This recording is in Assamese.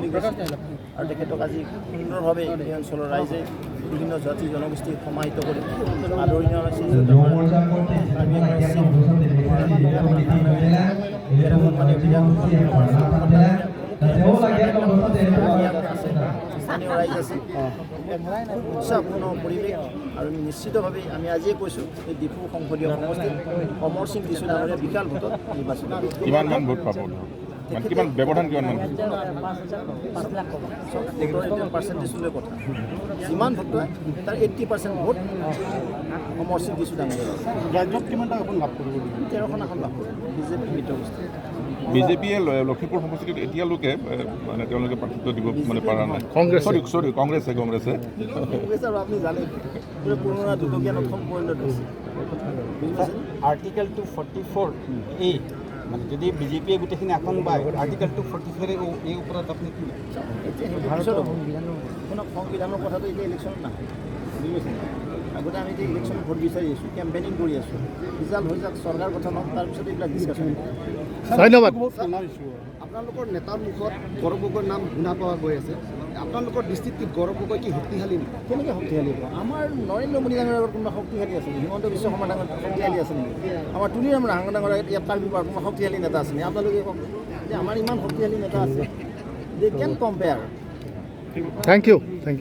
বুলি কৈছে আৰু তেখেতক আজি সুন্দৰভাৱে এই অঞ্চলৰ ৰাইজে, বিভিন্ন জাতি জনগোষ্ঠী সমাহিত কৰি আদৰণি জনাইছে। য'ত আমাৰ কাৰ্বি আংলঙৰ চিফ মানে আছে, স্থানীয় ৰাইজ আছে, এক খুব উৎসাহপূৰ্ণ পৰিৱেশ। আৰু নিশ্চিতভাৱে আমি আজিয়ে কৈছোঁ যে ডিফু সংসদীয় সমষ্টিত অমৰ সিং টিছু ডাঙৰীয়া বিশাল ভোটত নিৰ্বাচিত হ'ব। কিমানমান ভোট পাব ধৰক? মানে কিমান ব্যৱধান, কিমান মান? চব ভোটৰ এতিয়া পাৰ্চেণ্টেজলৈ কথা। যিমান ভোট পায়, তাৰ 80% ভোট অমৰ সিং টিছু ডাঙৰীয়া পাব। ৰাজ্যত কিমানটা আসন লাভ কৰিব? 13খন আসন লাভ কৰিব বিজেপি মিত্ৰগোষ্ঠী। বিজেপিয়ে লখিমপুৰ সমষ্টিত এতিয়ালৈকে মানে তেওঁলোকে প্ৰাৰ্থিত্ব দিব মানে পৰা নাই। কংগ্ৰেছে। চৰি চৰি, কংগ্ৰেছে কংগ্ৰেছে কংগ্ৰেছ আৰু আপুনি জানে, পুৰা পুৰণা দুটকীয়া নোটখন পৰিণত হৈছে, বুজি পাইছেনে? আৰ্টিকেল 244এ, মানে যদি বিজেপিয়ে গোটেইখিনি আসন পায়, আৰ্টিকেল 244এ এই ওপৰত আপুনি কি? এতিয়া সেইটো পিছত হ'ব। শুনক, সংবিধানৰ কথাটো এতিয়া ইলেকশ্যনত নাহে, বুজি পাইছে? আগতে আমি এতিয়া ইলেকশ্যন ভোট বিচাৰি আছোঁ, কেম্পেইনিং কৰি আছোঁ। ৰিজাল্ট হৈ যাওক, চৰকাৰ গঠন হওক, তাৰপিছত এইবিলাক ডিছকাশ্যন। ধন্যবাদ। আপোনালোকৰ নেতাৰ মুখত গৌৰৱ গগৈৰ নাম শুনা পোৱা গৈ আছে। আপোনালোকৰ দৃষ্টিত গৌৰৱ গগৈ কি শক্তিশালী নেকি? কেনেকৈ শক্তিশালী হ'ব? আমাৰ নৰেন্দ্ৰ মোদী ডাঙৰীয়াৰ আগত কোনোবা শক্তিশালী আছে নেকি? হিমন্ত বিশ্ব শৰ্মা ডাঙৰ শক্তিশালী আছে নেকি? আমাৰ তুলিৰাম ৰাংহাং ডাঙৰীয়া ইয়াত কাৰ্বি পাহাৰ কোনোবা শক্তিশালী নেতা আছে নেকি? আপোনালোকে কওক যে আমাৰ ইমান শক্তিশালী নেতা আছে, they can compare. Thank you, thank you.